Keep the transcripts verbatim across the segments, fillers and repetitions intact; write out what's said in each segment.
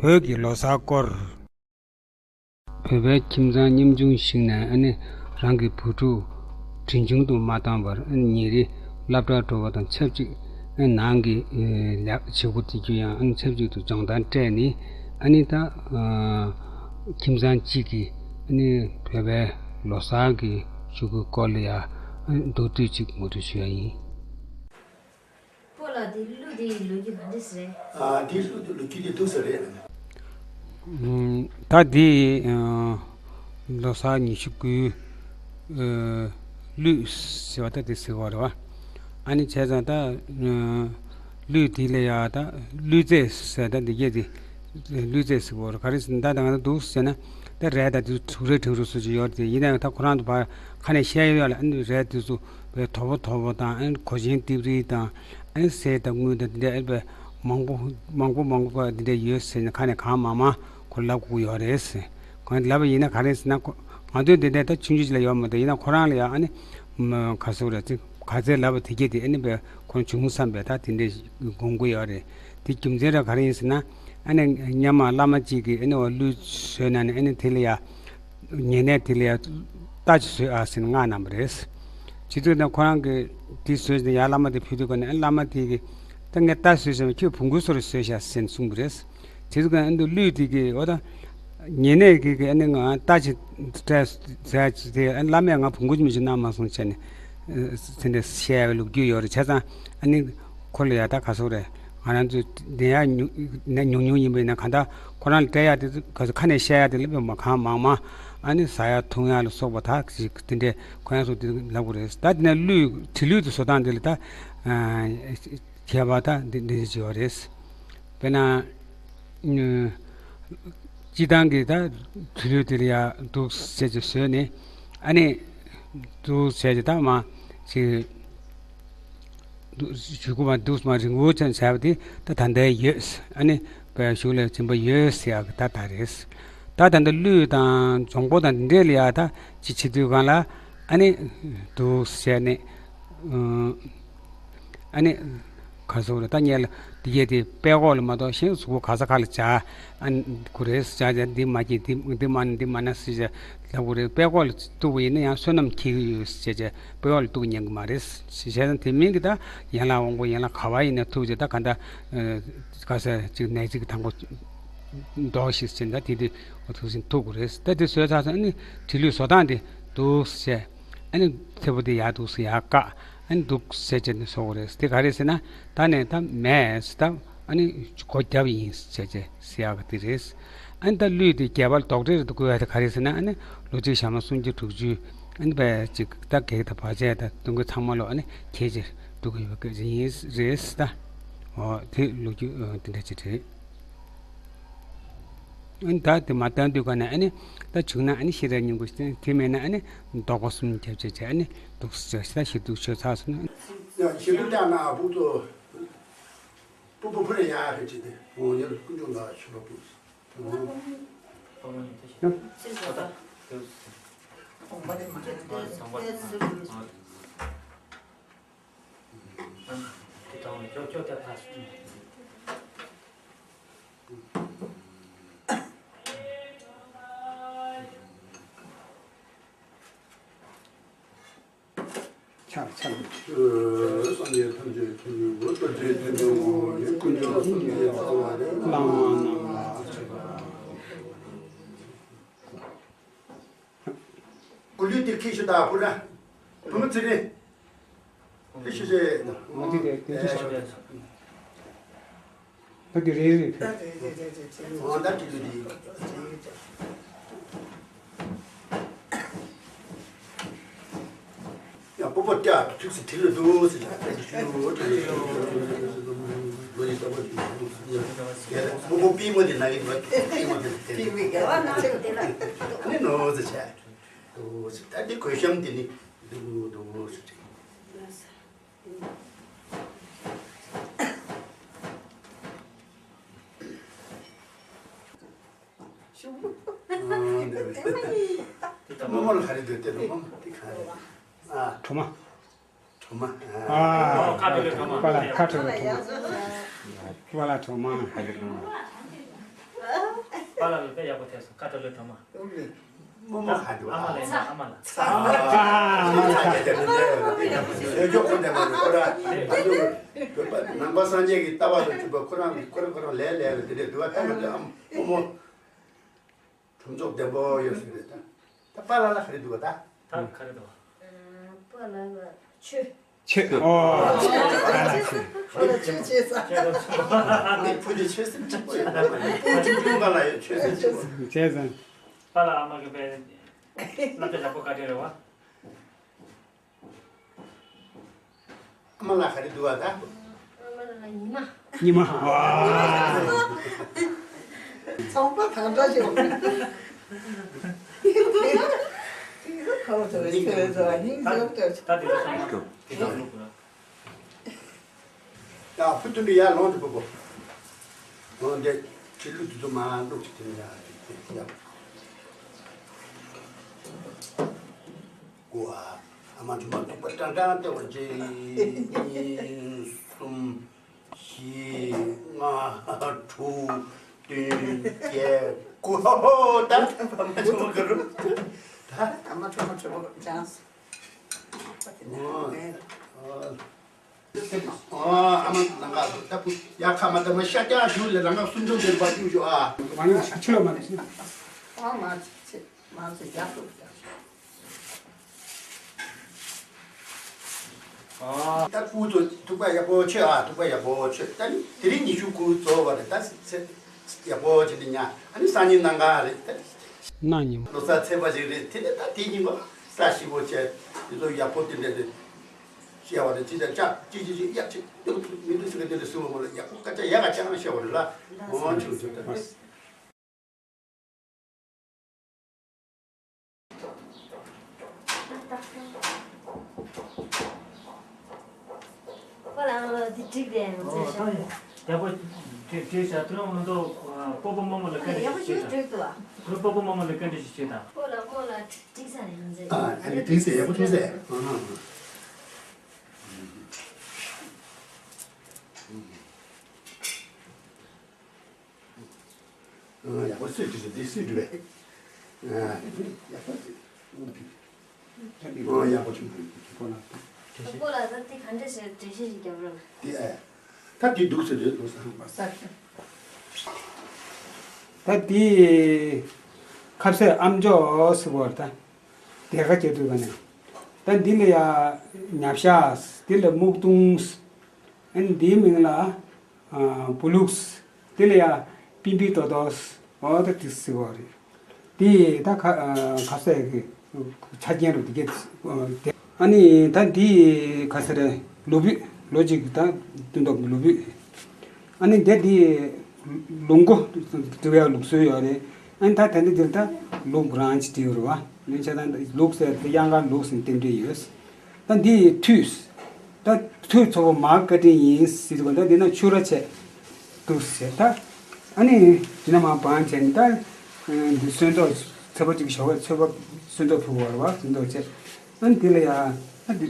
བོད་ཀྱི་ལོ་གསར་སྐོར། བོད་པའི་ཁྱིམ་ཚང་ཉམ་ཆུང་ཞིག་ནས་ཨ་ནི་རང་གི་བུ་ཕྲུག་འབྲིང་ཆུང་དུ་མ་བཏང་བར་ཨ་ནི་ཉིན་རེ་སློབ་གྲྭར་འགྲོ་བ་དང་ཆབས་ཅིག་ཨ་ནི་ནང་གི་ཨ་ལས་བྱེད་སྒོ་དེ་རྒྱུ་ཡང་ཨ་ནི་ཆབས་ཅིག་ཏུ་སྦྱོང་བརྡར་སྤྲད་ནས་ཨ་ནི་ད་ཨ་ཁྱིམ་ཚང་གཅིག་གི་ཨ་ནི་བོད་པའི་ལོ་གསར་གྱི་ཤོག་གུའི་སྐོར་ལ་ཡང་ཨ་ནི་མདོར་བསྡུས་ཅིག་ངོ་སྤྲོད་ཞུ་ཡ་ཡིན། སྤོ་ལགས། འདི་གླུ་འདི་ལོ་རྒྱུས་ག་འདྲ་ཞིག་རེད། ཨ། འདི་གླུ་འདི་ལོ་རྒྱུས་འདི་འདུག་ས་རེད། ཨ། ད་འདི་ཨ་ལོ་གསར་ཉི་ཤུ་དགུའི་ཨ་གླུད་ཟེར་བ་ད་འདི་ཟེར་བ་རེད་བ། ཨ་ནི་བྱས་ཙང་ད་ཨ་གླུད་འདི་ལ་ཡ་ད་གླུད་རྫས་ཟེར། ད་འདི་གས་འདི་གླུད་རྫས་ཟེར་བ་རེད། ག་རེ་ཟེར་ན་ད་ད་ང་ད་འདུག་ཟེར་ན་ད་རས་ད་འདི་དྲུག་རེ་དྲུག་རེ་སུ་ཅིག་ཡོད་རེད། དེ་ཡིན་ན་ཡང་ད་ཁོ་རང་དུ་ཕར་ཁ་ནས་བཤད་ཡོད་ལ། ཨ་ནི་རས་འདི་ཚོ་བའི་དོ་པོ་དོ་པོ་དང་ཨ་ནི་གོས་ཆེན་ལྟེབ་རིལ་དང་ཨ་ནི་གསེར་དང་དངུལ་དང་འདི་འདྲ་ཨེ་བའི་མང་པོ་མང་པོ་མང་པོ་འདི་འདྲ་ཡོད་ཟེར་ནས་ཁ་ནས་གང་མང་མང་ཁོ་ལབ་དགོས་ཡོད་རེད་ཟེར། གང་ལབ་པ་ཡིན་ན་ག་རེ་ཟེར་ན་ཁོ་ང་ཚོའི་འདི་འདྲ་ད་ཆུང་ཆུང་ཅིག་ལ་ཡོད་མ་གཏོགས་ཡིན་ན་ཁོ་རང་ལ་ཡང་ཨ་ནི་ག་ཟེར་རེད། ག་ཚད་ལབ་པ་དེ་གས་དེ་ཨ་ནི་བའི་ཁོ་རང་བྱུང་བསམ་པའི་ད་དེ་འདྲ་སྒོམ་གྱི་ཡོད་རེད། དེ་རྒྱུ་མཚན་ར་ག་རེ་ཡིན་ཟེར་ན་ཨ་ནི་སྔོན་མ་བླ་མ་གཅིག་གིས་ཨ་ནི་འོ་གླུད་བཟོས་ན་ནི་ཨ་ནི་དེ་ལ་ཡང་ཉེ་གནས་དེ་ལ་ཡང་རྟ་ཅིག་བཟོས་ཨ་ཟེར་ནས་མངགས་གནང་བ་རེད། བྱེད་དུས་ན་ཁོ་རང་གིས་དེ་བཟོས་ནས་ཡར་བླ་མ་དེ་ཕུལ་དུས་ཀ་ནས་ཨ་བླ་མ་དེ་གིས་ད་ངས་རྟ་བཟོས་ཟེར་བ་ཁྱོད་བོང་གུ་བཟོ་རེ་བཟོས་ཤག་ཟེར་ནས་གསུངས་པ་རེད། བྱེད་དུས་ཀ་ཨ་ནི་གླུད་དེ་གིས་འོ་ད་ཉེ་གནས་ཀྱི་གིས་ཨ་ནི་ང་རྟ་ཅིག་སྤྲད་ཟེར་ཅིག་དེ་ཨ་བླ་མས་ང་བོང་གུ་ཅིག་མི་ཅིག་གནང་མ་སོང་བྱས་ནས་དེ་འདྲ་བཤད་པའི་ལོ་རྒྱུས་ཡོད་རེད། བྱས་ཙང་ཨ་ནི་ཁོ་ལ་ཡ་ད་ག་ཟེར་རེད། ང་རང་ཚོ་དེ་ཡ་ཉུང་ཉུང་ཉུང་ཡིན་པ་ཡིན་ན་གང་ལྟར་ཁོ་རང་ལ་སྤྲད་ཡ་དེ་ག་ཚོད་ཁ་ནས་བཤད་ཡ་དེ་ལ་བས་མ་གང་མང་མང་ཨ་ནི་ཟ་ཡ་འཐུང་ཡ་ལ་སོགས་པ་ད་ཅིག་དེ་འདྲའི་ཁོ་ཡང་སོགས་དེ་ལབ་དགོས་རེད། ད་དེ་ནས་གླུད་བྲིས་གླུད་དེ་བཟོ་སྟངས་དེ་ལ་ད་ཁྱད་པར་ད་འདི་འདི་འདྲ་ཅིག་ཡོད་རེད། དཔེར་ན། སྤྱིར་བཏང་གི་ད་བྲིས་གླུད་དེ་ལ་ཡ་འདུག་ཟེར་གྱི་བཟོས་ནས་ཨ་ནི་འདུག་ཟེར་གྱི་ད་མ་ཅིག་འདུག་ཞུ་དགོས་པ་འདུག་མ་རིང་པོ་ཅན་བྱས་པ་དེ་ད་ད་ལྟའི་ཡོད་ཨ་ནི་བའི་གཞུག་ལ་སྦྱིན་པ་ཡོད་ཟེར་ཡག་གི་ད་ད་རེད། ད་ད་ལྟ་གླུད་དང་འཇོང་པོ་དང་འདི་འདྲས་ལ་ཡ་ད་ཅི་བྱེད་དུས་གང་ལ་ཨ་ནི་འདུག་ཟེར་ནས། ཨ་ནི། ག་ཟེར་རེད། ད་ངས་ལ་འདི་གས་དེ་པད་ཀོག་ལ་མ་གཏོགས་གཞན་གཟུགས་པོ་ག་ས་ག་ལ་བྱ་ཨ་ནི་དགོས་རེད། བྱ་བྱ་འདི་མ་སྐྱེས་འདི་འདི་མ་འདི་མ་ན་ཟེར་བྱ་ལབ་དགོས་རེད། པད་ཀོག་ལ་གཏུགས་པ་ཡིན་ན་ཡང་བསོད་ནམས་འཁྱེར་གྱི་ཡོད་ཟེར་བྱ་པད་ཀོག་ལ་གཏུགས་ཉན་གྱི་མ་རེད་ཟེར་བྱས་ཙང་དེ་མིན་གྱི་ད་ཡན་ལག་དབང་པོ་ཡན་ལག་ག་བ་ཡིན་ན་ཐུག་བྱ་ད་ག་འདྲ་ག་ས་ཅིག་ནད་ཅིག་དང་པོ་འདོགས་ཤིག་ཟེར་ད་དེ་དུས་ཐུག་ཟིན་ཐུག་དགོས་རེད། ད་དེ་བཟོས་ཚར་སོང་ཨ་ནི་བྲིས་གླུད་བཟོ་སྟངས་དེ་འདུག་ཟེར། ཨ་ནི་ཚེ་པོ་དེ་ཡར་འདུག་སེ་ཡར་བཀག་ཨ་ནི་འདུག་སེ་བྱས་ནས་བཟོ་དགོས་རེད། དེ་ག་རེ་ཟེར་ན་ད་ནས་ད་མེད་ད་ཨ་ནི་སྒོ་བརྒྱབ་ཡིན་ཟེར་བྱས་ཟེར་ཡག་གི་དེ་རེད། ཨ་ནི་ད་གླུད་དེ་རྒྱས་པ་ལ་དོགས་འདྲེ་རེ་དུ་བཀོལ་ཡག་དེ་ག་རེ་ཟེར་ན་ཨ་ནི་ལོ་གཅིག་ཞག་མ་སུམ་ཅུ་དྲུག་ཅུ་ཨ་ནི་བས་ཅིག་ད་གེགས་དང་བར་ཆད་དང་སྡུག་བསྔལ་ཚང་མ་ལོ་ཨ་ནི་ཁྱེད་ཀྱིས་སྒྲུབ་ཀྱི་ཡོད་པ་ཡིན་རེད་ད། འོ་དེ་ལོ་རྒྱུས་དེ་འདྲ་ཅིག་རེད། ཨ་ནི་ད་དེ་མ་བཏང་དུས་ག་ནས་ཨ་ནི་ད་བྱུང་ན་ཨ་ནི་ཤི་ར་སྙིང་པོ་ཞིག་དེ་མེད་ན་ཨ་ནི་བཟློག་པ་གསུམ་རྒྱབ་བྱས་བྱས་ཨ་ནི་འདུག་སེ་བྱས་ཤི་ད་ཤི་འདུག་ཤོད་ཚར་སོང་ན། ཡང་ཤི་འདུག་བཏང་ན་ཕུག་ཏུ་སྤུ་སྤུ་ཕུ་རེ་ཡང་རེ་བྱས་ཏེ་འོང་ཡར་ཀུན་འབྱུང་ལ་ཤི་བ་ཕུག་ཆར་ཆར། སངས་རྒྱས་ཐམས་ཅད་མཁྱེན་པའི་བོད་དུ་བགྲེས་ཐོན་ཏེ་ངོ་བོ་ཉིད་ཀུན་འབྱུང་སངས་རྒྱས་རྩ་བ་རེད། བླ་མ་རྣམས་ལ་མཆོད་པ། གུ་ལུས་དེ་ཁྱི་ཤི་ད་ཕུ་ར། བུ་མོ་ཚེ་རིང་། ཁྱི་ཤི་རེད། མ་དེ་དེ་དེ་ཤི་ཤི་རེད། ད་དེ་རེད་རེད་ཕུ། འོ་ད་དེ་དེ་རེད། ཡ་སྤོ་བོ་སྐྱ་ཐུགས་སུ་དྲིལ་ལ་འདུག་ཟེར་ཡ་ལོ་ཡི་ལྟ་བུ་ཡ་སྤོ་བོ་པི་མོ་དེ་ན་གི་ལོ་པི་མོ་དེ་ནི་ནོ་ཟེར་བྱས་འདུག་ཟེར་ད་འདི་གོས་ཤམ་དེ་ནི་འདུག་འདུག་ཟེར་བྱས། རྨོ་མོ་ལ་ག་རེ་འདོད་དེ་རྨོ་མོ་དེ་ག་རེ། ཨ། གྲོ་མ། གྲོ་མ། ཨ། ཨ། ཁ་བྲལ་བའི་གྲོ་མ། པ་ལ་ཁ་བྲལ་བའི་གྲོ་མ། པ་ལ་གྲོ་མ། ལ་ལ་དཔེ་ཡག་པོ་ཐེབས་སོང་། ཁ་བྲལ་ལོས་གྲོགས་མ། རྨོ་མོ་ག་འདུག་ཨ་མ་ལ་ཡིན་ན་ཨ་མ་ལ། ཚ་ཨ་མ་ལ། ཚ་ཨ་མ་ལ། ཡོད་ཀྱོག་ཁོ་འདྲ་མ་རེད་ཁོ་ར། ཨ་ནི་བོད་པ་ནང་པ་སངས་རྒྱས་ཀྱི་ལྟ་བ་དང་མཐུན་པ་ཁོ་རང་ཁོ་རང་ཁོ་རང་ལས་ལས་ལ་དེ་འདྲས་འདུག་ཨ། ད་ང་ཚོ་ཨ་མ་རྨོ་མོ་གྲུབ་མཆོག་ལྡན་པོ་ཡོད་ཟེར་རེད་ད། ད་པཱ་ལགས་ལ་ག་རེ་འདུག་ག་ད། ད་ག་རེ་འདུག་ག། པཱ་ལགས་ལ་ཆོས། ཆོས། ཨོ། པཱ་ལགས་ཆོས། པཱ་ལགས་ཆོས་ཆོས་ས། ནི་བུ་དེ་ཆོས་སེམས་སྐྱིད་པོ་ཡོད་ད་མ་ནི་བུ་ཆུང་ཆུང་ག་ལ་ཡོད་ཆོས་སེམས་སྐྱིད་པོ། བྱས་ཙང་། པཱ་ལགས་ཨ་མ་གི་པའི་སློབ་གྲྭ་ཡག་པོ་ག་འདྲ་རེད་བ། ཨ་མ་ལགས་ག་རེ་འདུག་ག་ད། ཨ་མ་ལགས་ཉི་མ། ཉི་མ། ཚོང་པ་དང་འདྲ་ཞིག་ཁོ་ཚོ་རེ་ཁྱོད་ཚོ་སྙིང་རྗེ་པོ་ད་དེ་ཚོ་ཚང་མ་དེ་ཚོ་བླུག་དགོས། ཡ་བུ་དུ་འདི་ཡར་ལོངས་ཏེ་བུ་བུ། ལོངས་ཏེ་ཁྱི་ལུད་དེ་ཚོ་མར་བླུགས་ཅིག་དེ་ནས་ཡར་ཅིག་དེ་ཡར། ཀོ་ཨ། ཨ་མ་ཆུང་མ་ཐུག་པ་ཀྲང་ཀྲང་སྟེར་བ་གཅིག་གཉིས་གསུམ་བཞི་ལྔ་དྲུག་བདུན་བརྒྱད་དགུ། ཧོ་ཧོ་ད་ཨ་མ་ཆུང་མ་ག་རུ་ད། ཨ་མ་ཆུང་མ་གྲོད་པ་ཀྲང་། ཨོ། ཨོ། ཨ་མ་ལང་ཀ་ལྟ་བུ་ཡ་ཁ་མ་ལྟ་མ་ཤ་རྐྱང་ཞུ་ལས་ལང་ཀ་སུན་ཅུང་དེར་བ་ཅུ་ཞུ་ཨ། མ་ཡོང་ཤ་ཆུ་ལ་མ་ལ་ཤི། ཨ་མ་ཚེ་མ་ཚེ་རྒྱ་སོ་རྒྱ། ཨ། ད་ཀུ་ཚོ་ཐུག་པ་ཡག་པོ་ཆོད་ཨ། ཐུག་པ་ཡག་པོ་ཆོད། ད་ནི་དེ་རིང་ཉི་ཤུ་དགུ་རྫོགས་པ་རེད། ད་ཚེ་ཡག་པོ་བྱེད་དེ་ཉ་ཨ་ནི་སང་ཉིན་གནངས་གང་རེད་ད། གནངས་ཉིན་མོ། ལོ་གསར་ཚེས་པ་ཞིག་རེད། དེ་ནས་ད་དེ་ཉིན་མོ་ས་ཞིམ་པོ་བྱས་དེ་ཚོ་ཡག་པོ་དེ་འདྲ་རེད། བཤད་པ་དང་ཅི་ལྟར་ཅག་ཅི་ཅི་ཅི་ཡག་ཅིག་ཏུ་མི་འདུག་ཟེར་གི་དེ་ལ་སུ་མ་མོ་ལ་ཡག་པོ་སྐད་ཆ་ཡག་ག་ཅག་ན་བཤད་པ་རེད་ལ། འོང་ཆུང་ཆུང་ད། ཁོ་ལ་ཨ་མ་འདི་འགྲིག་རེད་ང་ཚོའི་ཞབས། ཡག་པོ་འགྲིག་འགྲིག་ཤག་དེ་རིང་ང་ཚོ་སྤོ་བོ་རྨོ་མོ་ལ་བཀའ་འདྲི་ཞིག་བྱེད་དང་། དེ་རིང་སྤོ་བོ་རྨོ་མོ་ལ་བཀའ་འདྲི་ཞིག་བྱེད་དང་། ཁོ་ལ་རྨོ་ལ་འགྲིག་ས་རེད་ང་ཚོའི། ཨ་ཨ་ནི་འགྲིག་ས་ཡག་པོ་འགྲིག་ས། ཡག་པོ་སུས་བྲིས་སོ་འདི་སུས་བྲིས་པས། ཡག་པོ་བྲིས། ཡག་པོ་བྱུང་། ཁོ་ལ་ད་དེ་ག་འདྲ་ཞིག་འགྲེལ་བཤད་ཞིག་རྒྱབ་རོགས། དེ་ཨ། ད་དེ་འདུག་ཟེར་རེད་འདུག་ས། ད་དེ་ཁ་ཟས་ཨམ་ཅོག་ཟེར་བ་ད་དེ་ག་བྱེད་ཐུབ་པ་ནས་ད་འདི་ལ་ཡ་ཉ་བཤའ་འདི་ལ་སྨུག་རྡུང་། ཨན་འདིའི་མིང་ལ་ཨ་བུ་ལུགས། དེ་ལ་ཡ་པིན་པི་ཏོ་ཏོས། འོ་ད་དེ་ཟེར་བ་རེད། དེ་ད་ཁ་ཨ་ཁ་ཟས་ཀྱི་ཆ་རྐྱེན་རུ་དེ་གས་དེ། ཨ་ནི་ད་འདི་ཁ་ཟས་རེད། ལུག་བུད་ལོ་གཅིག་ད་སྟོན་ཐོག་གི་ལུག་བུད། ཨ་ནི་འདི་འདི་ལུག་མགོ་འབྲི་བའི་ལུགས་སྲོལ་ཡོད་རེད། ཨ་ནི་ད་ད་འདི་འདིར་ད་ལུག་རང་ཅི་བྲིས་ཡོད་རེད་བ། ནི་ཆ་ད་ལུག་ཟེར་དེ་གཡང་དཀར་ལུག་ཟེར་རྟེན་འབྲེལ་ཡོད། ད་འདི་ཡི་ཐུད། ད་ཐུད་ཚོ་བོ་མར་བཀའ་དྲིན་ཡིན་ཟེར་གོ། ད་འདི་ན་ཆུ་ར་ཆད་འདུག་ཟེར། ད་ཨ་ནི་འདི་ན་མར་བང་བྱས་ནས་ད་འདི་སོན་ཐོག་ཚོད་པ་གཅིག་ཞོགས་པ་ཚོད་པ་སོན་ཐོག་ཕུལ་བར་བ་སོན་ཐོག་བྱས། ཨ་ནི་འདི་ལ་ཡ་ཨ་འདི་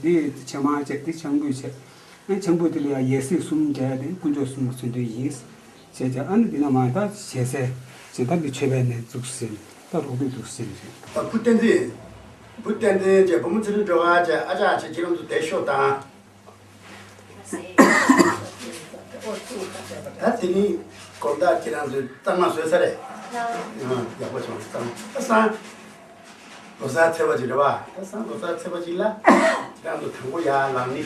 འདི་ཆང་མང་བྱས་འདི་ཆང་བུད་བྱས། ཨ་ནི་ཆང་བུད་འདི་ལ་ཡ་ཡེ་སྲིད་གསུམ་བྱས་ཏེ་དཀོན་མཆོག་གསུམ་གྱི་མཚོན་དོན་ཡིན། བྱས་ཙང་ཨ་ནི་འདི་ན་མ་ད་ཞེ་སའི་ཞེ་ད་འདི་མཆོད་པའི་གནས་བཙུགས་ཟིན། ད་རོགས་པས་འདུག་ཟིན་རེད། ད་བུ་བསྟན་འཛིན། བུ་བསྟན་འཛིན་བྱས་བུ་མོ་ཚེ་རིང་སྒྲོལ་དཀར་བྱས་ཨ་ཅག་བྱས་ཁྱེད་རང་ཚོ་བསྡད་ཤོག་དང་། ད་དེ་ནི་དགོང་དག་ཁྱེད་རང་ཚོས་གཙང་མ་བཟོས་ཚར་རེད། ཡག་པོ་བྱུང་གཙང་མ་ད་སང་། ལོ་གསར་ཚེས་པ་གཅིག་རེད་བ། ད་སང་ལོ་གསར་ཚེས་པ་གཅིག་ལ་ཁྱེད་རང་ཚོ་དང་པོ་ཡར་ལངས་ནི་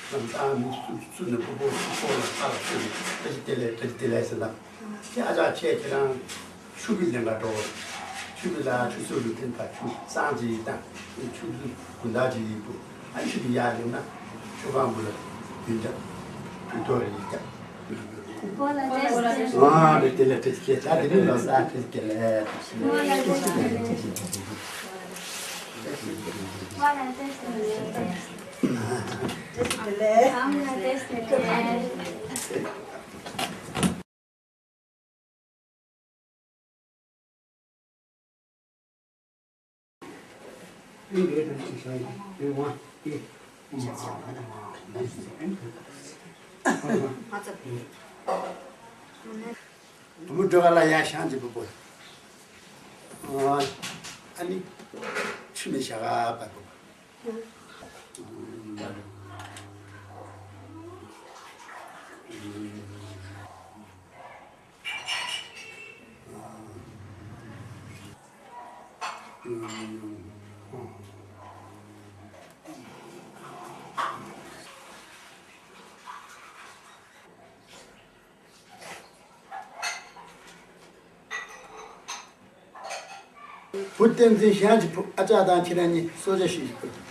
ལམ་སང་མི་སུ་སུ་ནས་ཕོ་ཕོ་སུ་ཕོ་ལ་ཁ་ལ་སུ་ནས་བཀྲ་ཤིས་བདེ་ལེགས་བཀྲ་ཤིས་བདེ་ལེགས་ཟེར་ན། ཁྱེད་ཨ་ཅག་ཁྱེད་ཁྱེད་རང་ཆུ་བི་ལེན་ག་འགྲོ། ཆུ་བི་ལ་ཆུ་ཚོད་ལུས་སྟོན་པ་ཆུ་གཙང་གཅིག་དང་ཆུ་བི་དགུན་ཟླ་གཅིག་ཡིན་འདུག་ཨ་ཆུ་བི་ཡར་ཡོང་ན་ཆུ་ཁང་བུ་ལ་ཡོད་ཀྱང་དུས་ཐོག་རེ་ཡིན་ཀྱང་། ཨ་རེད་དེ་ལས་བཀྲ་ཤིས་བདེ་ལེགས་ད་དེ་རིང་ལོ་གསར་བཀྲ་ཤིས་བདེ་ལེགས། བུ་མོ་སྒྲོལ་དཀར་ལ་ཡར་ཤང་གཅིག་པུ་པོ། ཨ་ནི་ཆུ་མི་ཞག་པ་པོ། བུ་བསྟན་འཛིན་ཞང་གི་བུ་ཨ་ཅག་དང་ཁྱེད་རང་གཉིས་གསོལ་ཇ་ཞིག་ཞུ།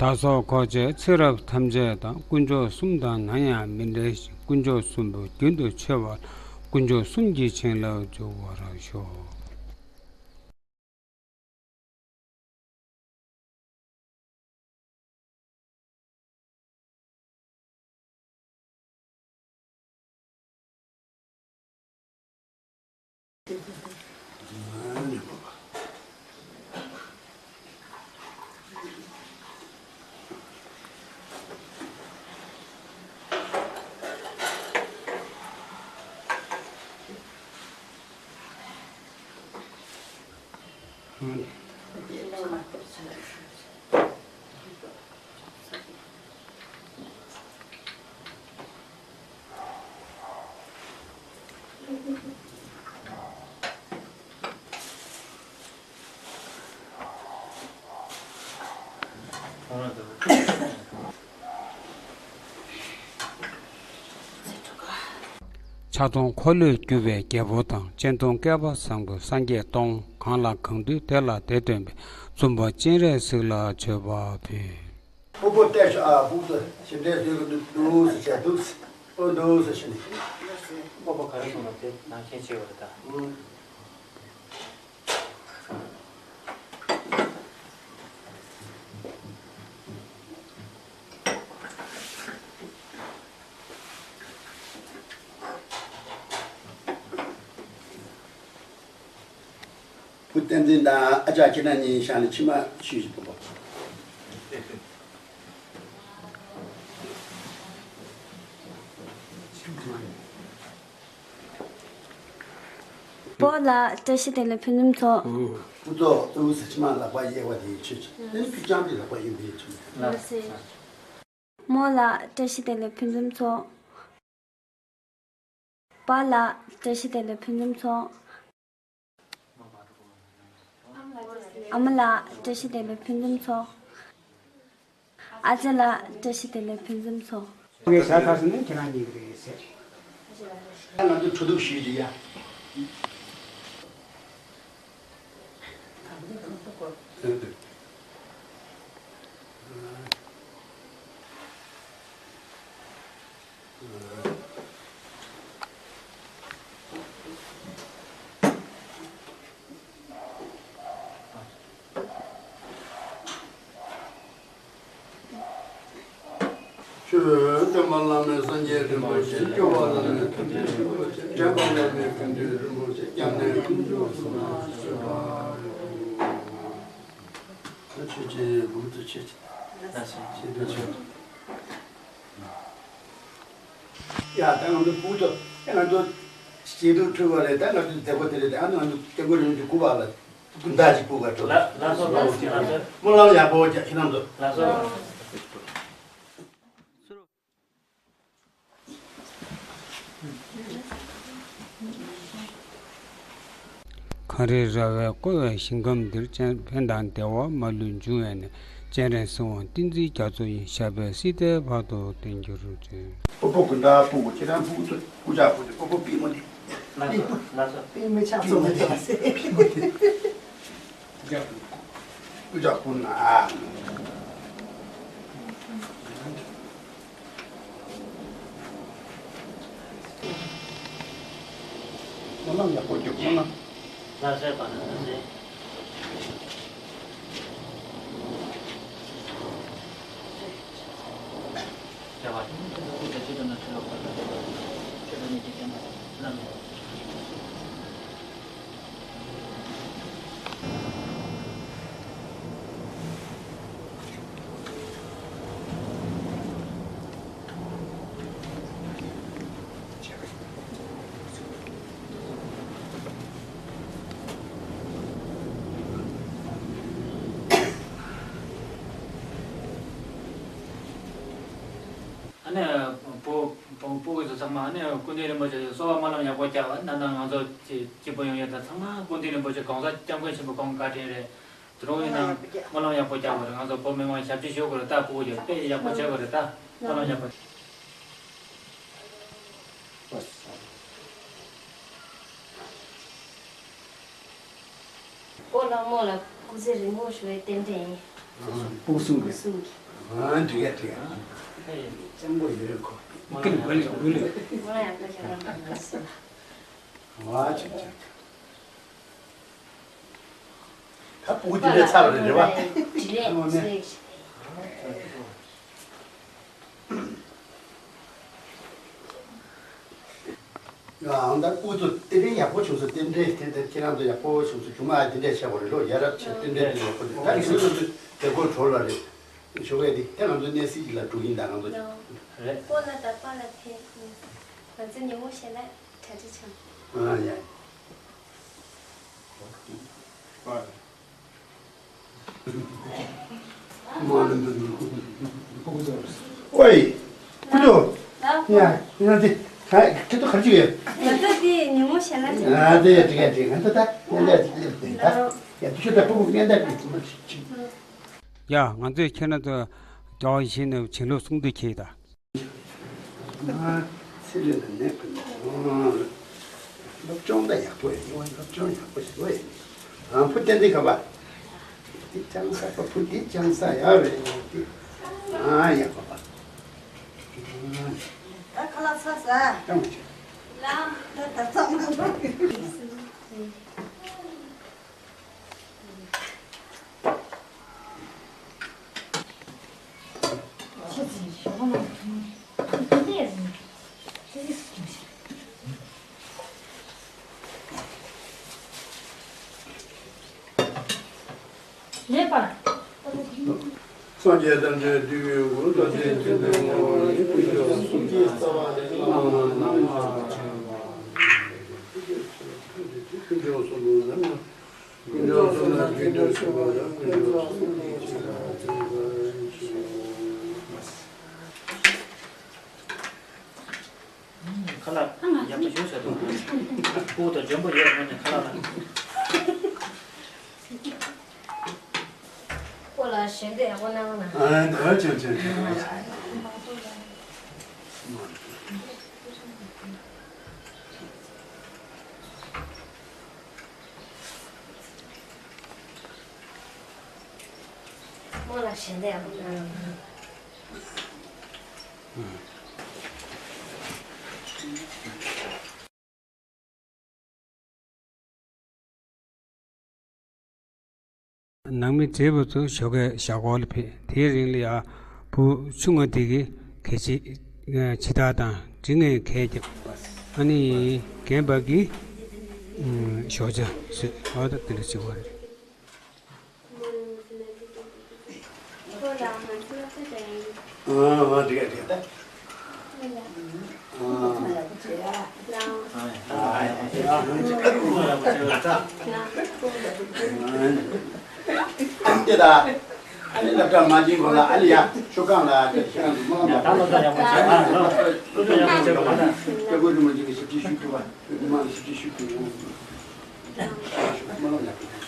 བདག་སོགས་འཁོར་བཅས་ཚེ་རབས་ཐམས་ཅད་དང་། དཀོན་མཆོག་གསུམ་དང་ནམ་ཡང་མི་འབྲལ་ཞིང་། དཀོན་མཆོག་གསུམ་པོ་རྒྱུན་དུ་འཆི་བ་ལ། དཀོན་མཆོག་གསུམ་གྱི་བྱིན་རླབས་འཇུག་པར་ཤོག། ཕྱག་སྟོང་འཁོར་ལོས་སྒྱུར་བའི་རྒྱལ་པོ་དང་། སྤྱན་སྟོང་བསྐལ་པ་བཟང་པོའི་སངས་རྒྱས་སྟོང་། གང་ལ་གང་འདུལ་དེ་ལ་དེ་སྟོན་པའི། བཙུན་པ་སྤྱན་རས་གཟིགས་ལ་མཆོད་པ་ཕུལ། ཨོ་པོ་བལྟས་ཤོག་ཨ། ཕུག་ཏུ་ཞིབ་འདྲའི་བཟོས་ཀྱི་འདུག་འདུག་ཟེར་བྱས་འདུག་ཨོ་འདུག་ཟེར་བྱས་ནས། ཨོ་པོ་ག་རེ་གསུངས་པ་དེ་ནང་བཞིན་བྱས་པ་རེད་ད། ཨུ། བུ་བསྟན་འཛིན་དང་ཨ་ཅག་ཁྱེད་རང་གཉིས་ཤག་ནས་མཆི་མ་ཤུས་ཤིག་ཕོག་པ། སྤོ་ལགས། བཀྲ་ཤིས་བདེ་ལེགས་ཕུན་སུམ་ཚོགས། སྐུ་ཐོག་ཏུ་ཟེར་མཆི་མ་ལག་པ་གཡས་པ་དེའི་ཆུ་ཆུ་དེ་ནི་ཁྱུ་རྐྱང་གི་ལག་པ་ཡིན་པའི་ཆུ། ལགས་སེ། རྨོ་ལགས། བཀྲ་ཤིས་བདེ་ལེགས་ཕུན་སུམ་ཚོགས། པཱ་ལགས། བཀྲ་ཤིས་བདེ་ལེགས་ཕུན་སུམ་ཚོགས། ཨ་མ་ལགས། བཀྲ་ཤིས་བདེ་ལེགས་ཕུན་སུམ་ཚོགས། ཨ་ཅེ་ལགས། བཀྲ་ཤིས་བདེ་ལེགས་ཕུན་སུམ་ཚོགས། ངས་ཟ་ཚར་སོང་ན་ཁྱེད་རང་གཉིས་ཀྱི་རེད་ཟེར། ང་ཚོ་ཁྲོ་ཐུག་ཞུས་ཀྱི་ཡ། ཆོས་སྟོན་པ་བླ་མེད་སངས་རྒྱས་རིན་པོ་ཆེ། སྐྱོབ་པ་བླ་མེད་ཐུབ་བསྟན་རིན་པོ་ཆེ། འདྲེན་པ་བླ་མེད་ཐུབ་བསྟན་རིན་པོ་ཆེ། སྐྱབས་གནས་དཀོན་མཆོག་གསུམ་ལ་ཕྱག་འཚལ་ལོ། ཆོས་ཀྱི་མགོན་དུ་ཆེ་ཆེ་དུ་ཆེ། ཡ་ད་ང་ཚོ་སྤུ་གུ་ཚོ་ང་ཚོ། སྐྱིད་སྡུག་འཁྲུལ་བ་རེད། ད་ང་ཚོའི་མཛད་སྒོ་དེ་རེད། ད་ཨ་ནི་ང་ཚོ་སྐྱབས་མགོན་རིན་པོ་ཆེ་སྐུ་པར་ལ་སྐུ་འདའ་ཅིག་སྤུ་ག་འགྲོ། ལ་ལ་སོ་ལ་སོ་ལ་སོ། སྨོན་ལམ་ཡག་པོ་རྒྱག་ཁྱེད་རྣམ་ཚོ། ལ་སོ། ཁ་རི་ར་བས་བསྐོར་བའི་ཞིང་ཁམས་འདིར་སྤྱན་ཕན་དང་བདེ་བ་མ་ལུས་འབྱུང་བའི་གནས། སྤྱན་རས་གཟིགས་དབང་བསྟན་འཛིན་རྒྱ་མཚོ་ཡི། ཞབས་པད་སྲིད་མཐའི་བར་དུ་བརྟན་གྱུར་ཅིག། སྤོ་སྤོ་དགུན་ཟླ་སྤུ་གུ་ཁྱེད་རང་ཕྲུ་གུ་ཚོ་སྐུ་ལྕགས་ཕུབ་ནས་སྤོ་སྤོ་པུས་མོ་འདི། ལགས་སོ་ལགས་སོ། པུས་མོ་ཆག་སོང་བ་འདྲ་བ་ཟེར། སྐུ་ལྕགས་ཕུབ་ན། སྨོན་ལམ་ཡག་པོ་རྒྱོབ། སྨོན་ལམ། ལགས་སོ། བཀའ་དྲིན་ཆེ། ཨ་ནི་བུ་བུ་བུ་གུ་ཚོ་ཚང་མ་ཨ་ནི་སྐུ་མདུན་རིན་པོ་ཆེ་གསོལ་བ་སྨོན་ལམ་ཡག་པོ་རྒྱབ། ཨ་ནི་ད་ང་ཚོ་སྐྱིད་སྐྱིད་པོ་ཡོང་ཡ། ད་ཚང་མ་སྐུ་མདུན་རིན་པོ་ཆེ་གོང་ས་སྐྱབས་མགོན་ཆེན་པོ་ཁོང་བཀའ་དྲིན་རེད། དེ་རིང་ཡིན་ན་སྨོན་ལམ་ཡག་པོ་རྒྱག་དགོས་རེད། ང་ཚོ་བོད་མི་མང་ཞབས་ཕྱི་ཞུ་དགོས་རེད། ད་སྤུ་གུ་ཡོད་དཔེ་ཡག་པོ་བྱེད་དགོས་རེད། ད་སྨོན་ལམ་ཡག་པོ། སྤོ་ལགས་རྨོ་ལགས་སྐུ་ཚེ་རིང་མོ་ཞུ་བའི་རྟེན་འབྲེལ་ཡིན། སྤུ་གུ་གསུམ་གྱི། གསུམ་གྱི། ཨ་འགྲིག་ག་འགྲིག་ག་སྤྱང་པོ་ཡོད་ཁོ། ཀི་ལི་གོ་ལི་གོ་ལི། སྨོན་ལམ་ཡག་པོ་ཞུ་རོགས་གནང་། ཨ་ཅིག་ཅིག་ད་སྤུ་གུ་དེ་འདྲའི་ཚར་བ་རེད་རེད་བ། དྲི་ལན་ཚེ། ཡང་ད་སྤུ་གུ་ཚོ་རྟེན་འབྲེལ་ཡག་པོ་བྱུང་སོང་། རྟེན་འབྲེལ་དེ་འདྲ་ཁྱེད་རང་ཚོ་ཡག་པོ་བྱུང་སོང་། རྒྱུ་མ་དེ་འདྲ་བྱས་པ་རེད། ལོ་ཡ་རབས་ཆེ་རྟེན་འབྲེལ་དེ་ཡག་པོ་རེད། ད་ཁྱེད་ཚོ་ཚོ་དེ་སྐོར་གྲོལ་བ་རེད། ཞོགས་ཀས་དེ་ད་ང་ཚོ་གནས་གཟིགས་ལ་འགྲོ་གིན། ད་ང་ཚོ། རེད། སྤོ་ལགས་དང་པཱ་ལགས་ཕེབས། ང་ཚོ་ཉིན་མོ་གཞན་ལ་གྲ་སྒྲིག་བྱུང་། ཨ་ཡ། ཝེ། ཁུ་ཏོ། ཡ། ཡ་དེ། ད་ཁྱེད་ཚོ་ག་རེ་བྱེད་ཀྱི་ཡོད། ང་ཚོ་དེ་ཉིན་མོ་གཞན་ལ་ཅིག་ཨ་དེ་འགྲིག་ག་འགྲིག་ང་ཚོ་ད་སྙན་གྲགས་ཅིག་སླེབས་ཏེ་ད། ཡ་དེ་ཤོད། ད་སྤུ་གུ་སྙན་གྲགས་ཀྱི་ཚོད་མ་ཅིག་ཡ། ང་ཚོས་ཁྱེད་རང་ཚོ་རྒྱ་བ་ཞིག་ནས་བྱིན་རླབས་གསུང་དུ་ཁྱེར་ད། ཨ། ཚེ་རིང་ལ་ནད་ཀུན་སློབ་སྦྱོང་ད་ཡག་པོ་ཡོད། སློབ་སྦྱོང་ཡག་པོ་ཞིག་ཡོད། ཨ། བུ་ཏན་ཏན་ག་པ། དེ་ཅང་ས་པ་བུ་དེ་ཅང་ས་ཡག་རེད་དེ། ཨ། ཡག་པ་པ། ད་ཁ་ལག་ཚར་ས། ཅང་མ་བྱེད། ལ། ད་ད་ཚང་མ། ལེགས་པར། སངས་རྒྱས་བསྟན་འགྲོའི་དུས་ཀྱི་འགོ། ད་ལྟའི་དུས་ཀྱི་འགོ་ཡིན། ཀུན་སྤྱོད་གསུམ་གྱི་རྩ་བ་ནི་བླ་མ་རྣམས་ཀུན་སྤྱོད་གསུམ་ལ་ནམ་ཡང་། ཀུན་སྤྱོད་གསུམ་ལ་རྒྱུན་དུ་ཞུགས་པ་དང་། ཀུན་སྤྱོད་གསུམ་གྱི་ཆེད་དུ་བརྩོན་པར་ཞུ། ཁ་ལག་ཡག་པོ་ཞུ་ཟེར་དང་། སྤུ་གུ་དང་འཇོན་པོ་ཡོད་སྔོན་ནས་ཁ་ལག་ལ། སྤོ་ལགས་ཞལ་འདེབས་ཡག་པོ་གནང་ན། ཨ། ཨ། ཅང་ཅང་ཅང་། སྨོན་ལམ་ཞལ་འདེབས་ཡག་པོ་གནང་། ནང་མི་བགྲེས་པོ་ཚོ་ཞོགས་ཀས་ཞོགས་ཀས་ལ་ཕེབས། དེའི་རིང་ལ་ཡ་བུ་ཆུང་ངུ་དེ་གིས་གད་ཕྱིས་ཇི་ལྟར་དང་འབྲི་ངན་གད་རྒྱབ། ཨ་ནི་རྒན་པ་གིས་ཞོགས་ཇ་བཟོས། འོ་ད་དེ་འདྲ་བྱེད་དགོས་རེད། ཨ། ཨ། འགྲིག་ག་འགྲིག་ག་ད། ཨ། ཨ། ཨ་ནི་ད་ཨ་ནི་སློབ་གྲྭ་མ་ཕྱིན་གོང་ལ་ཨ་ནི་ཡ་ཆུ་སྒང་ལ་ཁྱེད་རང་ཚོ་སྨོན་ལམ་ཡག་པོ། ད་སློབ་གྲྭ་ཡག་པོ་བྱས་པ་ལ་སློབ་གྲྭ་ཡག་པོ་བྱས་པ་ལ། སྐྱབས་མགོན་རིན་པོ་ཆེ་གི་ཞབས་ཕྱི་ཞུ་ཐུབ་པ། སྐྱབས་མགོན་རིན་པོ་ཆེ་གི་ཞབས་ཕྱི་ཞུ་ཐུབ་པ། སྨོན་ལམ་ཡག་པོ།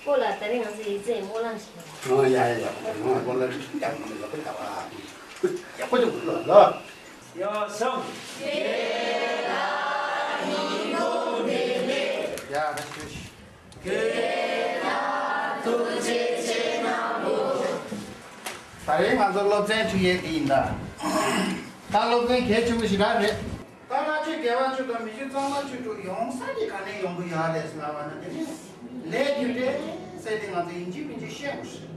ཨོ་ལ་ད་རེས་ང་ཚོ་ཡིག་ཚད་སྨོན་ལམ་ཞིག་ཨོ་ཡ་ཡ་ཡ། ཨོ་སྨོན་ལམ་ཡག་པོ་ཡག་པོ་ཡག་པོ་ཡག་པོ་ཡག་པོ་ཡག་པོ་ལ་ལ། ཡ་སང་། ཡ་ད་ཤི་ཤི། ད་རེས་ང་ཚོ་སློབ་ཚན་ཁྲིད་ཡས་དེ་ཡིན་ད། ད་སློབ་ཚན་གལ་ཆེན་པོ་ཞེ་དྲག་རེད། ད་ལྷ་ཆོས་དགེ་བ་བཅུ་དང་མི་ཆོས་གཙང་མ་བཅུ་དྲུག་ཡོང་ས་དེ་ག་ནས་ཡོང་གི་ཡོད་རེད་ཟེར་ལབ་པ་ན། དེ་ནི་ལས་རྒྱུ་འབྲས་ཟེར་དེ་ང་ཚོ་ཡིན་གཅིག་མིན་གཅིག་ཤེས་དགོས་ཤིང་།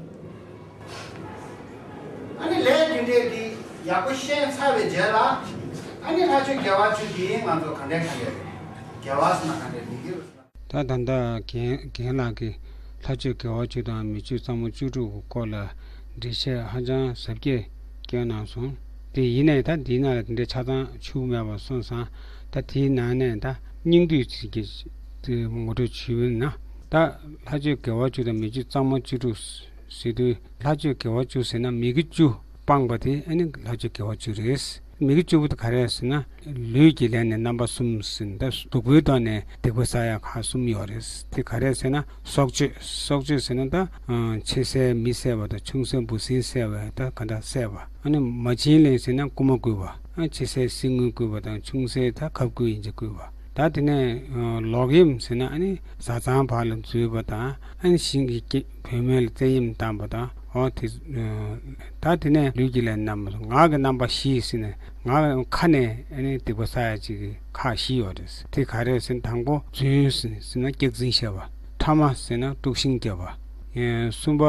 ཨ་ནི་ལས་རྒྱུ་འབྲས་དེ་ཡག་པོ་ཤེས་ཚར་བའི་རྗེས་ལ། ཨ་ནི་ལྷ་ཆོས་དགེ་བ་བཅུ་དེ་ང་ཚོ་ག་འདྲས་ག་འདྲས་རེད། དགེ་བ་ཟེར་ན་ག་འདྲས་མི་དགེ་བ་ཟེར་ན། ད་ད་ལྟ་རྒན་རྒན་ལགས་ཀྱིས་ལྷ་ཆོས་དགེ་བ་བཅུ་དང་མི་ཆོས་གཙང་མ་བཅུ་དྲུག་གི་སྐོར་ལ་འགྲེལ་བཤད་ཧ་ཅང་ཟབ་རྒྱས་བསྐྱོན་གནང་སོང་། དེ་ཡིན་ནའི་ད་འདིའི་ནང་ལ་དེ་འདྲའི་ཆ་ཚང་ཞུ་མེད་པ་སོང་ཙང་། ད་དེའི་ནང་ནས་ད་སྙིང་བསྡུས་ཅིག་གི་དེ་ངོ་སྤྲོད་ཞུས་ན། ད་ལྷ་ཆོས་དགེ་བ་བཅུ་དང་མི་ཆོས་གཙང་མ་བཅུ་དྲུག་ཟེར་དུས། ལྷ་ཆོས་དགེ་བ་བཅུ་ཟེར་ན་མི་དགེ་བཅུ་སྤངས་པ་དེ་ཨ་ནི་ལྷ་ཆོས་དགེ་བ་བཅུ་རེད། མི་དགེ་བཅུ་པོ་དེ་ག་རེ་རེད་ཟེར་ན། ལུས་ཀྱི་ལས་ནི་རྣམ་པ་གསུམ་ཟེར་ན། ད་སྡུག་པོའི་ཐོག་ནས་སྡིག་པ་བསགས་ཡ་ཁག་གསུམ་ཡོད་རེད། དེ་ག་རེ་ཟེར་ན་སྲོག་གཅོད། སྲོག་གཅོད་ཟེར་ན་ད་ཨ་ཆེ་སའི་མི་བསད་པ་དང་ཆུང་སའི་འབུ་སྲིན་བསད་པ། ད་ག་འདྲ་བསད་པ། ཨ་ནི་མ་བྱིན་ལེན་ཟེར་ན་རྐུ་མ་རྐུ་བ། ཨ་ཆེ་སའི་གསེར་དངུལ་རྐུ་བ་དང་ཆུང་སའི་ད་ཁབ་སྐུད་ཡིན་གཅིག་རྐུ་བ། ད་དེ་ནས་ལོག་གཡེམ་ཟེར་ན་ཨ་ནི་བཟའ་ཚང་བར་ལ་འཛུལ་བ་དང་། ཨ་ནི་གཞན་གྱི་སྐྱེ་བུད་མེད་ལ་བཙན་གཡེམ་བཏང་བ་དང་། འོ་དེ། ད་དེ་ནས་ལུས་ཀྱི་ལས་རྣམ་པ། ངག་གི་རྣམ་པ་བཞི་ཟེར་ནས་ངག་ཁ་ནས་ཨ་ནི་སྡིག་པ་བསགས་ཡ་ཅིག་གི་ཁག་བཞི་ཡོད་རེད། དེ་ག་རེ་ཟེར་ན། དང་པོ་རྫུན་ཟེར་ན་སྐྱག་རྫུན་བཤད་པ། ཕྲ་མ་ཟེར་ན་དཀྲུག་ཤིང་རྒྱབ་པ། གསུམ་པ་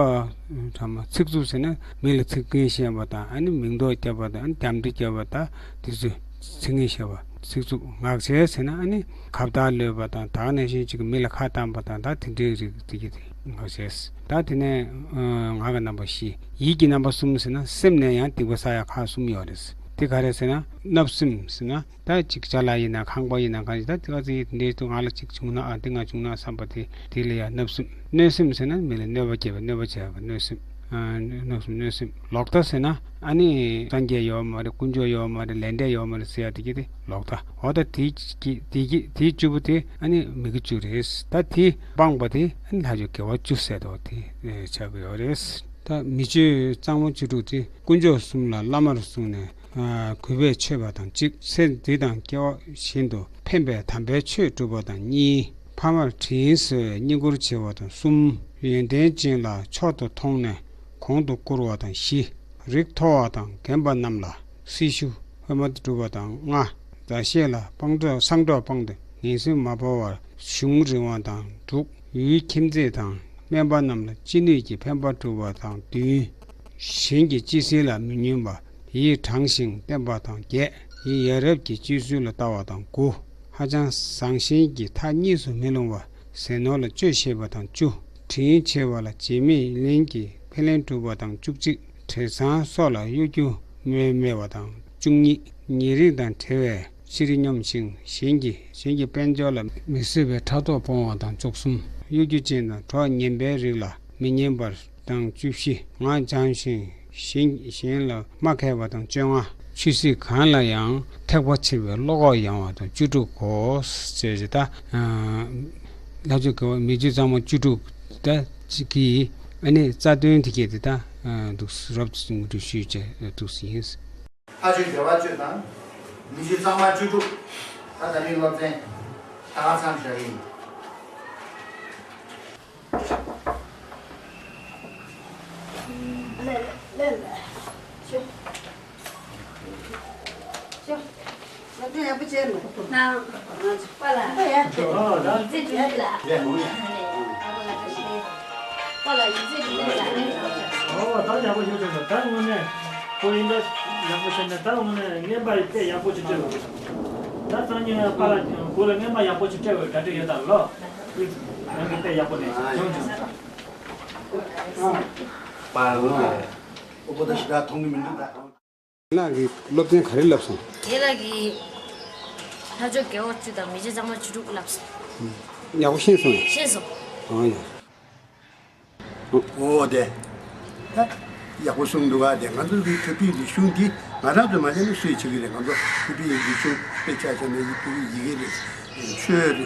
ཚིག་རྩུབ་ཟེར་ན་མི་ལ་ཚིག་ངན་བཤད་པ་དང་། ཨ་ནི་མིང་འདོགས་རྒྱབ་པ་དང་། ཨ་ནི་རྒྱབ་འདྲེ་རྒྱབ་པ་དང་། དེ་ཚོ་ཚིག་ངན་བཤད་པ། ཚིག་རྩུབ། ངག་འཁྱལ་ཟེར་ན་ཨ་ནི་ཁ་བརྡ་གློད་པ་དང་། ད་ག་ནང་བཞིན་ཅིག་མི་ལ་ཁ་བཏང་པ་དང་། ད་དེ་འདྲའི་རིགས་དེ་གྱད་དེ་ངག་འཁྱལ། ད་དེ་ནས་ངག་གི་རྣམ་པ་བཞི། ཡིད་ཀྱི་རྣམ་པ་གསུམ་ཟེར་ན་སེམས་ནས་ཡང་སྡིག་པ་བསགས་ཡ་ཁག་གསུམ་ཡོད་རེད། དེ་ག་རེ་ཟེར་ན། བརྣབ་སེམས་ཟེར་ན། ད་ཅིག་ཅ་ལག་ཡིན་ན་ཁང་པ་ཡིན་ན་གང་ཡིན། ད་དེ་ག་ཚོད་ཡིན་འདྲེ་དུ་ང་ལ་ཅིག་བྱུང་ན། ཨ་དེ་ང་བྱུང་ན་བསམ་པ་དེ་དེ་ལ་ཡང་བརྣབ་སེམས། གནོད་སེམས་ཟེར་ན་མི་ལ་གནོད་པ་བསྐྱལ་བ། གནོད་པ་བྱས་པ་གནོད་སེམས། གནོད་སེམས་གནོད་སེམས། ལོག་ལྟ་ཟེར་ན་ཨ་ནི་སངས་རྒྱས་ཡོད་མ་རེད། དཀོན་མཆོག་ཡོད་མ་རེད། ལས་འབྲས་ཡོད་མ་རེད་ཟེར་ཡ་དེ་གྱད་དེ་ལོག་ལྟ། འོ་ད་དེ་གྱད་དེ་གྱད་དེ་བཅུ་པོ་དེ་ཨ་ནི་མི་དགེ་བཅུ་རེད། ད་དེ་སྤངས་པ་དེ་ཨ་ནི་ལྷ་ཆོས་དགེ་བ་བཅུ་ཟེར་དོ་དེ་ཆགས་ཀྱི་ཡོད་རེད། ད་མི་ཆོས་གཙང་མ་བཅུ་དྲུག་དེ་དཀོན་མཆོག་གསུམ་ལ་བླ་མར་བཟུང་ནས། ཨ་གུས་པས་མཆོད་པ་དང་གཅིག། ཚེ་འདི་དང་སྐྱེ་བ་གཞན་དུ་ཕན་པའི་དམ་པའི་ཆོས་སྒྲུབ་པ་དང་གཉིས། ཕ་མར་དྲིན་གཟོ་བའི་བསྙེན་བཀུར་བྱེད་པ་དང་གསུམ། ཡོན་ཏན་ཅན་ལ་མཆོག་ཏུ་མཐོང་ནས་གོང་དུ་བཀུར་བ་དང་བཞི། རིགས་མཐོ་བ་དང་རྒན་པ་རྣམས་ལ་སྲི་ཞུ་ཧོལ་མ་སྒྲུབ་པ་དང་ལྔ། མཛའ་བཤེས་ལ་སྤངས་གྲོགས་སངས་གྲོགས་སྤངས་ཏེ་ངན་སེམས་མ་བོར་བར་གཞུང་རིང་བ་དང་དྲུག། ཡུལ་ཁྱིམ་མཚེས་དང་སྨན་པ་རྣམས་ལ་ཅི་ནུས་ཀྱིས་ཕན་པ་སྒྲུབ་པ་དང་བདུན། གཞན་གྱི་སྤྱི་སྲིད་ལ་མི་ཉོན་པ། ཡིད་དྲང་ཞིང་བརྟན་པ་དང་བརྒྱད། ཡིད་ཡ་རབས་ཀྱི་སྤྱོད་ཚུལ་ལ་ལྟ་བ་དང་དགུ། ཧ་ཅང་བཟང་ཞན་གྱི་མཐའ་གཉིས་སུ་མི་ལྷུང་བ། ཟས་ནོར་ལ་སྤྱོད་ཤེས་པ་དང་བཅུ། དྲིན་ཆེ་བ་ལ་བྱེད་མེད་ལེན་གྱི་ཕན་ལེན་སྒྲུབ་པ་དང་བཅུ་གཅིག། དྲེད་ཚང་སོགས་ལ་གཡོ་སྒྱུ་སྨོན་མེད་པ་དང་བཅུ་གཉིས། ཉེ་རིང་དང་བྲལ་བའི་ཕྱིར་སྙོམས་ཤིང་གཞན་གྱི་གཞན་གྱི་དཔལ་འབྱོར་ལ་མི་བཟོད་པའི་ཕྲག་དོག་སྤོང་བ་དང་བཅུ་གསུམ། གཡོ་སྒྱུ་ཅན་དང་གྲོགས་ངན་པའི་རིགས་ལ་མི་ཉན་པར་དང་བཅུ་བཞི། ངག་འཇམ་ཞིང་གཞན་གཞན་ལ་སྨྲ་མཁས་པ་དང་བཅོ་ལྔ། ཆོས་སྲིད་གང་ལ་ཡང་ཐེག་པ་ཆེ་བའི་བློ་ཁོག་ཡངས་པ་དང་བཅུ་དྲུག་གོ། ཞེས་ད་ལྷ་ཆོས་དགེ་བ་མི་ཆོས་གཙང་མ་བཅུ་དྲུག་ད་ཅིག་གིས་ཨ་ནི་རྩ་དོན་དེ་གྱད་དེ་ད་འདུག་རོབ་ཙམ་ངོ་སྤྲོད་ཞུས་བྱས་འདུག་ཟིན། ལྷ་ཆོས་དགེ་བ་བཅུ་དང་མི་ཆོས་གཙང་མ་བཅུ་དྲུག། ད་ད་རིང་སློབ་ཚན་ད་ག་ཚང་བཞག་ཡིན། ད་སང་ཉིན་པཱ་ལགས་བུ་ལ་རྔན་པ་ཡག་པོ་ཅིག་སྤྲད་དགོས་གྲ་སྒྲིག་ཡོད་ད་ལོ། རང་གི་དཔེ་ཡག་པོ་ནས་སྦྱོང་སྦྱོང་། པཱ་ལགས། ཨོ་པོ་ད་ཞེ་དྲག་མཐོང་གི་མི་འདུག་ད། ལགས་ཀྱིས་སློབ་ཚན་ག་རེ་བསླབས་སོང་། རྒན་ལགས་ཀྱིས་ལྷ་ཆོས་རྒྱལ་བ་བཅུ་དང་མི་ཕྱེད་གཙང་མ་བཅུ་དྲུག་བསླབས་སོང་། ཡག་པོ་ཤེས་སོང་ངས། ཤེས་སོང་། ཨང་ཡ། ཨོ་དེ། ད་ཡག་པོ་གསུངས་འདུག་ག་དེ་ང་ཚོ་གི་བོད་པའི་རིག་གཞུང་འདི་ང་རང་ཚོས་མ་བྱས་ན་སུས་བྱེད་ཀྱི་རེད། ང་ཚོ་བོད་པའི་རིག་གཞུང་དཔེ་ཆ་བྱས་ན་ཡི་བོད་ཀྱི་ཡི་གེ་རེད། ཆོས་རེད།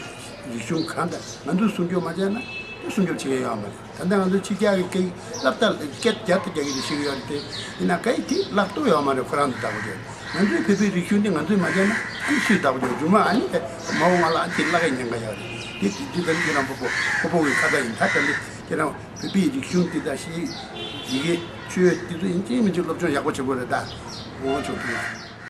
རིག་གཞུང་གང་དང་ང་ཚོས་སྲུང་སྐྱོབ་མ་བྱས་ན་དེ་སྲུང་སྐྱོབ་བྱེད་ཀྱི་ཡོད་མ་རེད། ད་ལྟ་ང་ཚོ་ཕྱི་རྒྱལ་གྱི་སྐད་སློབ་གྲྭ་སྐད་བརྒྱ་དང་བརྒྱ་གི་རེ་ཤེས་ཀྱི་ཡོད་རེད་དེ། ཡིན་ན་སྐད་དེ་བརླག་ཐུབ་ཡོད་མ་རེད། ཁོ་རང་ཚོ་བདག་པོ་བྱས། ང་ཚོའི་བོད་པའི་རིག་གཞུང་འདི་ང་ཚོས་མ་བྱས་ན་ཨ་ནི་སུས་བདག་པོ་བྱས། རྗུང་མ་ཨ་ནི་དེ་མ་འོངས་པ་ལ་ཨ་ནི་དེ་བརླག་གི་ཉེན་ཁ་ཡོད་རེད། དེ་དེ་དེ་ལྟར་ཁྱེད་རང་ཕོ་པོ་ཕོ་པོ་གི་ཁ་ཚ་ཡིན། ད་ལྟ་འདི་ཁྱེད་རང་བོད་པའི་རིག་གཞུང་འདི་དང་ཤེས་ཡི་གེ་ཆོས་འདི་ཚོ་ཡིན་གཅིག་མིན་གཅིག་སློབ་སྦྱོང་ཡག་པོ་བྱེད་དགོས་རེད། ད་འོང་ཆོག་གི།